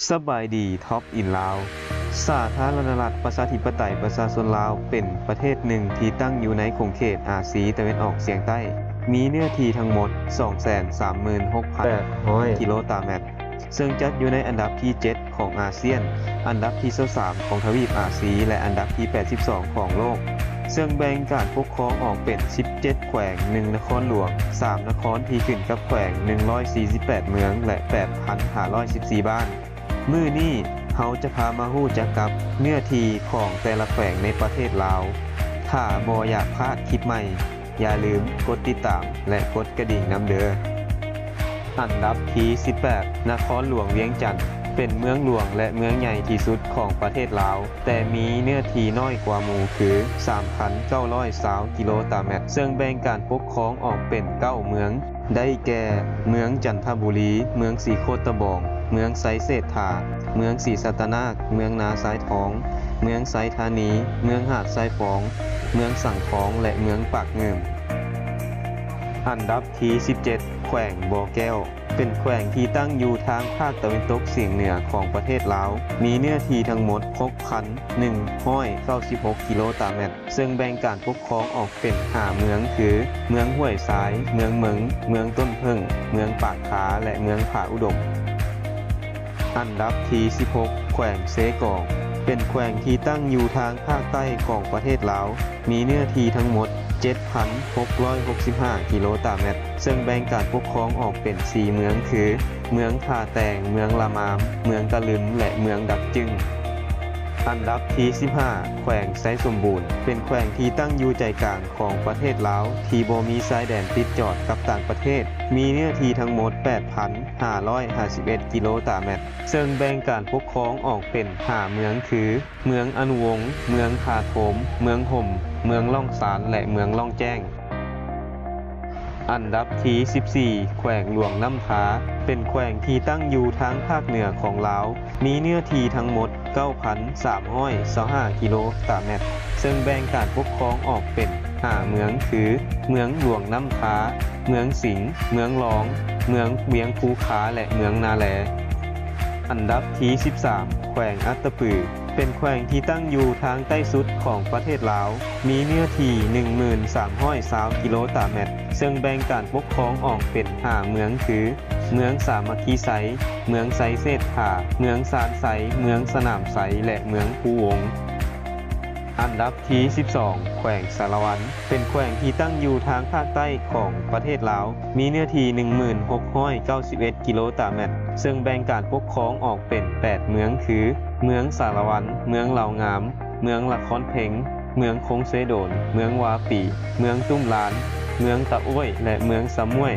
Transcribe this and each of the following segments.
ສະບາຍດີ Top in Lao. ສາທາລະນະລັດ ປະຊາທິປະໄຕ ປະຊາຊົນລາວ ເປັນປະເທດໜຶ່ງທີ່ຕັ້ງຢູ່ໃນຂົງເຂດອາຊີຕາເວັນອອກສຽງໃຕ້, ມີເນື້ອທີ່ທັງໝົດ ສອງແສນສາມໝື່ນຫົກພັນແປດຮ້ອຍກິໂລຕາແມັດ, ເຊິ່ງຈັດຢູ່ໃນອັນດັບທີເຈັດຂອງອາຊຽນ, ອັນດັບທີຊາວສາມຂອງທະວີບອາຊີ ແລະ ອັນດັບທີແປດສິບສອງຂອງໂລກ. ເຊິ່ງແບ່ງການປົກຄອງອອກເປັນສິບເຈັດແຂວງ, ໜຶ່ງນະຄອນຫຼວງ, ສາມນະຄອນທີ່ຂຶ້ນກັບແຂວງ, ໜຶ່ງຮ້ອຍສີ່ສິບແປດເມືອງ ແລະ ແປດພັນຫ້າຮ້ອຍສິບສີ່ບ້ານ. ມື້ນີ້ເຮົາຈະພາມາຮູ້ຈັກກັບເນື້ອທີ່ຂອງແຕ່ລະແຂວງໃນປະເທດລາວ. ຖ້າບໍ່ຢາກພາດຄລິບໃໝ່, ຢ່າລືມກົດຕິດຕາມ ແລະ ກົດກະດິ່ງນຳເດີ້. ອັນດັບທີສິບແປດ, ນະຄອນຫຼວງວຽງຈັນ ເປັນເມືອງຫຼວງ ແລະ ເມືອງໃຫຍ່ທີ່ສຸດຂອງປະເທດລາວ, ແຕ່ມີເນື້ອທີ່ນ້ອຍກວ່າໝູ່ຄື ສາມພັນເກົ້າຮ້ອຍຊາວກິໂລຕາແມັດ, ເຊິ່ງແບ່ງການປົກຄອງອອກເປັນເກົ້າເມືອງ, ໄດ້ແກ່ ເມືອງຈັນທະບູລີ, ເມືອງສີໂຄດຕະບອງ, ເມືອງໄຊເສດຖາ, ເມືອງສີສັດຕະນາກ, ເມືອງນາຊາຍທອງ, ເມືອງໄຊທານີ, ເມືອງຫາດຊາຍຟອງ, ເມືອງສັງທອງ ແລະ ເມືອງປາກງື່ມ. ອັນດັບທີສິບເຈັດ, ແຂວງບໍ່ແກ້ວ ເປັນແຂວງທີ່ຕັ້ງຢູ່ທາງພາກຕາເວັນຕົກສຽງເໜືອຂອງປະເທດລາວ, ມີເນື້ອທີ່ທັງໝົດ ຫົກພັນໜຶ່ງຮ້ອຍເກົ້າສິບຫົກກິໂລຕາແມັດ, ເຊິ່ງແບ່ງການປົກຄອງອອກເປັນຫ້າເມືອງຄື ເມືອງຫ້ວຍຊາຍ, ເມືອງເມິງ, ເມືອງຕົ້ນເຜິ້ງ, ເມືອງປາກຄາ ແລະ ເມືອງຜາອຸດົມ. ອັນດັບທີສິບຫົກ, ແຂວງເຊກອງ ເປັນແຂວງທີ່ຕັ້ງຢູ່ທາງພາກໃຕ້ຂອງປະເທດລາວ, ມີເນື້ອທີ່ທັງໝົດ ເຈັດພັນຫົກຮ້ອຍຫົກສິບຫ້າກິໂລຕາແມັດ, ເຊິ່ງແບ່ງການປົກຄອງອອກເປັນສີ່ເມືອງຄື ເມືອງທ່າແຕງ, ເມືອງລະມາມ, ເມືອງກະລຶມ ແລະ ເມືອງດັກຈຶງ. ອັນດັບທີສິບຫ້າ, ແຂວງໄຊສົມບູນ ເປັນແຂວງທີ່ຕັ້ງຢູ່ໃຈກາງຂອງປະເທດລາວ ທີ່ບໍ່ມີຊາຍແດນຕິດຈອດກັບຕ່າງປະເທດ, ມີເນື້ອທີ່ທັງໝົດ ແປດພັນຫ້າຮ້ອຍຫ້າສິບເອັດກິໂລຕາແມັດ, ເຊິ່ງແບ່ງການປົກຄອງອອກເປັນຫ້າເມືອງຄື ເມືອງອະນຸວົງ, ເມືອງທ່າໂທມ, ເມືອງຫົ່ມ, ເມືອງລ່ອງຊານ ແລະ ເມືອງລ່ອງແຈ້ງ. ອັນດັບທີສິບສີ່, ແຂວງຫຼວງນ້ຳທາ ເປັນແຂວງທີ່ຕັ້ງຢູ່ທາງພາກເໜືອຂອງລາວ, ມີເນື້ອທີ່ທັງໝົດ ເກົ້າພັນສາມຮ້ອຍຊາວຫ້າກິໂລຕາແມັດ, ເຊິ່ງແບ່ງການປົກຄອງອອກເປັນຫ້າເມືອງຄື ເມືອງຫຼວງນ້ຳທາ, ເມືອງສິງ, ເມືອງລອງ, ເມືອງວຽງພູຄາ ແລະ ເມືອງນາແລ. ອັນດັບທີສິບສາມ, ແຂວງອັດຕະປື ເປັນແຂວງທີ່ຕັ້ງຢູ່ທາງໃຕ້ສຸດຂອງປະເທດລາວ, ມີເນື້ອທີ່ໜຶ່ງໝື່ນສາມຮ້ອຍຊາວກິໂລຕາແມັດ, ເຊິ່ງແບ່ງການປົກຄອງອອກເປັນຫ້າເມືອງຄື ເມືອງສາມັກຄີໄຊ, ເມືອງໄຊເສດຖາ, ເມືອງຊານໄຊ, ເມືອງສະໜາມໄຊ ແລະ ເມືອງພູວົງ. ອັນດັບທີສິບສອງ, ແຂວງສາລະວັນ ເປັນແຂວງທີ່ຕັ້ງຢູ່ທາງພາກໃຕ້ຂອງປະເທດລາວ, ມີເນື້ອທີ່ໜຶ່ງໝື່ນຫົກຮ້ອຍເກົ້າສິບເອັດກິໂລຕາແມັດ, ເຊິ່ງແບ່ງການປົກຄອງອອກເປັນແປດເມືອງຄື ເມືອງສາລະວັນ, ເມືອງລາວງາມ, ເມືອງລະຄອນເພັງ, ເມືອງຄົງເຊໂດນ, ເມືອງວາປີ, ເມືອງຕຸ້ມລານ, ເມືອງຕະໂອ້ຍ ແລະ ເມືອງສະມ້ວຍ.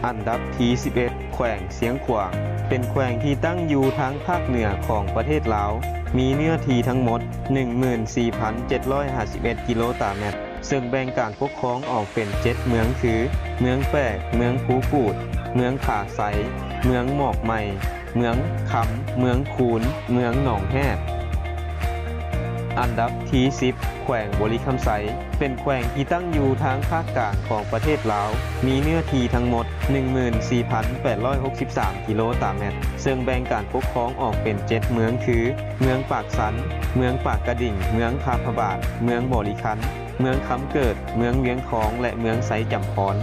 ອັນດັບທີສິບເອັດ, ແຂວງຊຽງຂວາງ ເປັນແຂວງທີ່ຕັ້ງຢູ່ທາງພາກເໜືອຂອງປະເທດລາວ, ມີເນື້ອທີ່ທັງໝົດ ໜຶ່ງໝື່ນສີ່ພັນເຈັດຮ້ອຍຫ້າສິບເອັດກິໂລຕາແມັດ, ເຊິ່ງແບ່ງການປົກຄອງອອກເປັນເຈັດເມືອງຄື ເມືອງແປກ, ເມືອງພູກູດ, ເມືອງຜາໄຊ, ເມືອງໝອກໃໝ່, ເມືອງຄຳ, ເມືອງຄູນ, ເມືອງໜອງແຮດ. ອັນດັບທີສິບ, ແຂວງບໍລິຄຳໄຊ ເປັນແຂວງທີ່ຕັ້ງຢູ່ທາງພາກກາງຂອງປະເທດລາວ, ມີເນື້ອທີ່ທັງໝົດ ໜຶ່ງໝື່ນສີ່ພັນແປດຮ້ອຍຫົກສິບສາມກິໂລຕາແມັດ, ເຊິ່ງແບ່ງການປົກຄອງອອກເປັນເຈັດເມືອງຄື ເມືອງປາກຊັນ, ເມືອງປາກກະດິງ, ເມືອງພະພະບາດ, ເມືອງບໍລິຄັນ, ເມືອງຄຳເກີດ, ເມືອງວຽງທອງ ແລະ ເມືອງໄຊຈຳພອນ.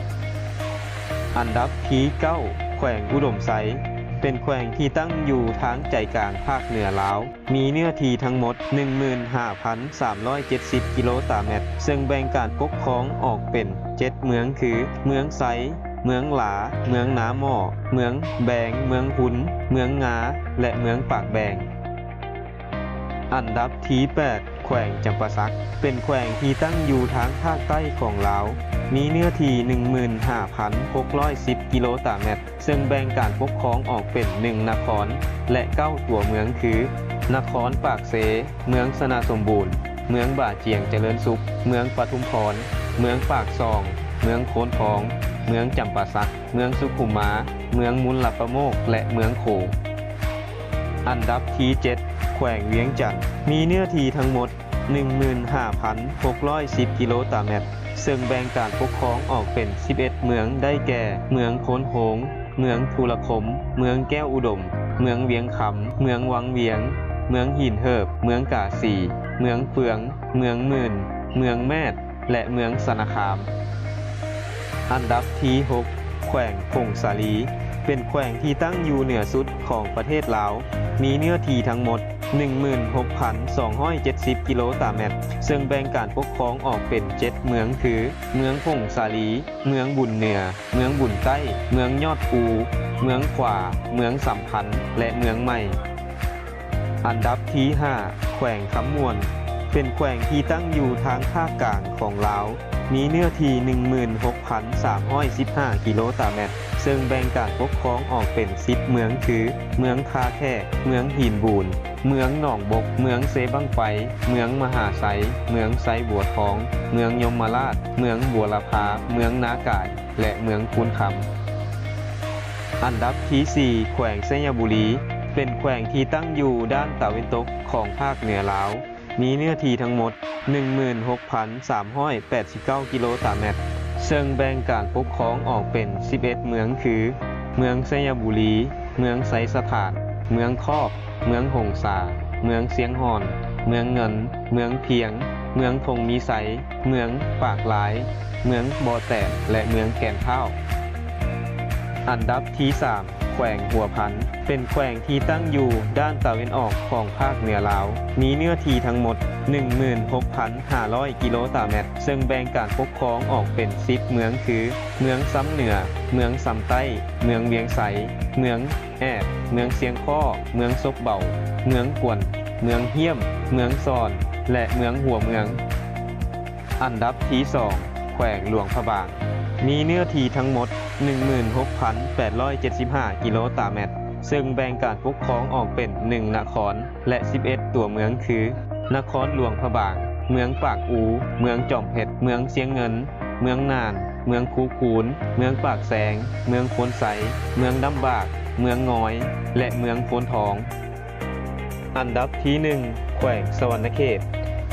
ອັນດັບທີເກົ້າ, ແຂວງອຸດົມໄຊ ເປັນແຂວງທີ່ຕັ້ງຢູ່ທາງໃຈກາງພາກເໜືອລາວ, ມີເນື້ອທີ່ທັງໝົດ ໜຶ່ງໝື່ນຫ້າພັນສາມຮ້ອຍເຈັດສິບກິໂລຕາແມັດ, ເຊິ່ງແບ່ງການປົກຄອງອອກເປັນເຈັດເມືອງຄື ເມືອງໄຊ, ເມືອງຫຼາ, ເມືອງນາໝໍ້, ເມືອງແບງ, ເມືອງຮຸນ, ເມືອງງາ ແລະ ເມືອງປາກແບງ. ອັນດັບທີແປດ, ແຂວງຈຳປາສັກ ເປັນແຂວງທີ່ຕັ້ງຢູ່ທາງພາກໃຕ້ຂອງລາວ, ມີເນື້ອທີ່ ໜຶ່ງໝື່ນຫ້າພັນຫົກຮ້ອຍສິບກິໂລຕາແມັດ, ເຊິ່ງແບ່ງການປົກຄອງອອກເປັນໜຶ່ງນະຄອນ ແລະ ເກົ້າຕົວເມືອງຄື ນະຄອນປາກເຊ, ເມືອງຊະນະສົມບູນ, ເມືອງບາຈຽງຈະເລີນສຸກ, ເມືອງປະທຸມພອນ, ເມືອງປາກຊ່ອງ, ເມືອງໂພນທອງ, ເມືອງຈຳປາສັກ, ເມືອງສຸຂຸມມາ, ເມືອງມຸນລະປະໂມກ ແລະ ເມືອງໂຂງ. ອັນດັບທີເຈັດ, ແຂວງວຽງຈັນ ມີເນື້ອທີ່ທັງໝົດ ໜຶ່ງໝື່ນຫ້າພັນຫົກຮ້ອຍສິບກິໂລຕາແມັດ, ເຊິ່ງແບ່ງການປົກຄອງອອກເປັນສິບເອັດເມືອງ ໄດ້ແກ່ ເມືອງໂພນໂຮງ, ເມືອງທຸລະຄົມ, ເມືອງແກ້ວອຸດົມ, ເມືອງວຽງຄຳ, ເມືອງວັງວຽງ, ເມືອງຫີນເຫີບ, ເມືອງກາສີ, ເມືອງເຟືອງ, ເມືອງໝື່ນ, ເມືອງແມດ ແລະ ເມືອງຊະນະຄາມ. ອັນດັບທີຫົກ ແຂວງຜົ້ງສາລີ ເປັນແຂວງທີ່ຕັ້ງຢູ່ເໜືອສຸດຂອງປະເທດລາວ, ມີເນື້ອທີ່ທັງໝົດ ໜຶ່ງໝື່ນຫົກພັນສອງຮ້ອຍເຈັດສິບ ກິໂລຕາແມັດ, ເຊິ່ງແບ່ງການປົກຄອງອອກເປັນເຈັດເມືອງຄື ເມືອງຜົ້ງສາລີ, ເມືອງບຸນເໜືອ, ເມືອງບຸນໃຕ້, ເມືອງຍອດພູ, ເມືອງຂວາ, ເມືອງສຳພັນ ແລະ ເມືອງໃໝ່. ອັນດັບທີຫ້າ ແຂວງຄຳມ່ວນ ເປັນແຂວງທີ່ຕັ້ງຢູ່ທາງພາກກາງຂອງລາວ, ມີເນື້ອທີ່ ໜຶ່ງໝື່ນຫົກພັນສາມຮ້ອຍສິບຫ້າ ກິໂລຕາແມັດ, ເຊິ່ງແບ່ງການປົກຄອງອອກເປັນສິບເມືອງຄື ເມືອງທ່າແຂກ, ເມືອງຫີນບູນ, ເມືອງໜອງບົກ, ເມືອງເຊບັ້ງໄຟ, ເມືອງມະຫາໄຊ, ເມືອງໄຊບົວທອງ, ເມືອງຍົມມະລາດ, ເມືອງບົວລະພາ, ເມືອງນາກາຍ ແລະ ເມືອງຄູນຄຳ. ອັນດັບທີສີ່ ແຂວງໄຊຍະບູລີ ເປັນແຂວງທີ່ຕັ້ງຢູ່ດ້ານຕາເວັນຕົກຂອງພາກເໜືອລາວ, ມີເນື້ອທີ່ທັງໝົດ ໜຶ່ງໝື່ນຫົກພັນສາມຮ້ອຍແປດສິບເກົ້າ ກິໂລຕາແມັດ, ເຊິ່ງແບ່ງການປົກຄອງອອກເປັນສິບເອັດເມືອງຄື ເມືອງໄຊຍະບູລີ, ເມືອງໄຊສະຖານ, ເມືອງຄອກ, ເມືອງຫົງສາ, ເມືອງຊຽງຮ່ອນ, ເມືອງເງິນ, ເມືອງພຽງ, ເມືອງທົ່ງມີໄຊ, ເມືອງປາກລາຍ, ເມືອງບໍ່ແຕນ ແລະ ເມືອງແກ່ນພ້າວ. ອັນດັບທີສາມ ແຂວງຫົວພັນ ເປັນແຂວງທີ່ຕັ້ງຢູ່ດ້ານຕາເວັນອອກຂອງພາກເໜືອລາວ, ມີເນື້ອທີ່ທັງໝົດ ໜຶ່ງໝື່ນຫົກພັນຫ້າຮ້ອຍ ກິໂລຕາແມັດ, ເຊິ່ງແບ່ງການປົກຄອງອອກເປັນສິບເມືອງຄື ເມືອງຊຳເໜືອ, ເມືອງຊຳໃຕ້, ເມືອງວຽງໄຊ, ເມືອງແອດ, ເມືອງຊຽງຄໍ້, ເມືອງສົບເບົາ, ເມືອງກວນ, ເມືອງຫ້ຽມ, ເມືອງຊອນ ແລະ ເມືອງຫົວເມືອງ. ອັນດັບທີສອງ ແຂວງຫຼວງພະບາງ ມີເນື້ອທີ່ທັງໝົດ ໜຶ່ງໝື່ນຫົກພັນແປດຮ້ອຍເຈັດສິບຫ້າ ກິໂລຕາແມັດ, ເຊິ່ງແບ່ງການປົກຄອງອອກເປັນ ໜຶ່ງນະຄອນ ແລະ ສິບເອັດຕົວເມືອງຄື ນະຄອນຫຼວງພະບາງ, ເມືອງປາກອູ, ເມືອງຈອມເພັດ, ເມືອງຊຽງເງິນ, ເມືອງນານ, ເມືອງພູຄູນ, ເມືອງປາກແຊງ, ເມືອງໂພນໄຊ, ເມືອງດຳບາກ, ເມືອງງອຍ ແລະ ເມືອງໂພນທອງ. ອັນດັບທີໜຶ່ງ ແຂວງສະຫວັນນະເຂດ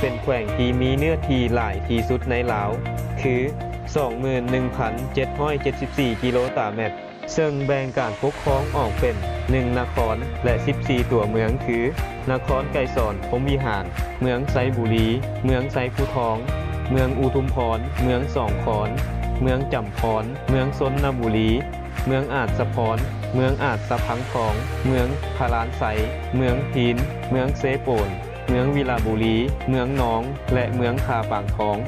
ເປັນແຂວງທີ່ມີເນື້ອທີ່ຫຼາຍທີ່ສຸດໃນລາວ ຄື ສອງໝື່ນໜຶ່ງພັນເຈັດຮ້ອຍເຈັດສິບສີ່ ກິໂລຕາແມັດ, ເຊິ່ງແບ່ງການປົກຄອງອອກເປັນ ໜຶ່ງນະຄອນ ແລະ ສິບສີ່ຕົວເມືອງຄື ນະຄອນໄກສອນພົມວິຫານ, ເມືອງໄຊບູລີ, ເມືອງໄຊພູທອງ, ເມືອງອຸທຸມພອນ, ເມືອງສອງຄອນ, ເມືອງຈຳພອນ, ເມືອງຊົນນະບູລີ, ເມືອງອາດສະພອນ, ເມືອງອາດສະພັງທອງ, ເມືອງພະລານໄຊ, ເມືອງພີນ, ເມືອງເຊໂປນ, ເມືອງວິລະບູລີ, ເມືອງນອງ ແລະ ເມືອງທ່າປາງທອງ.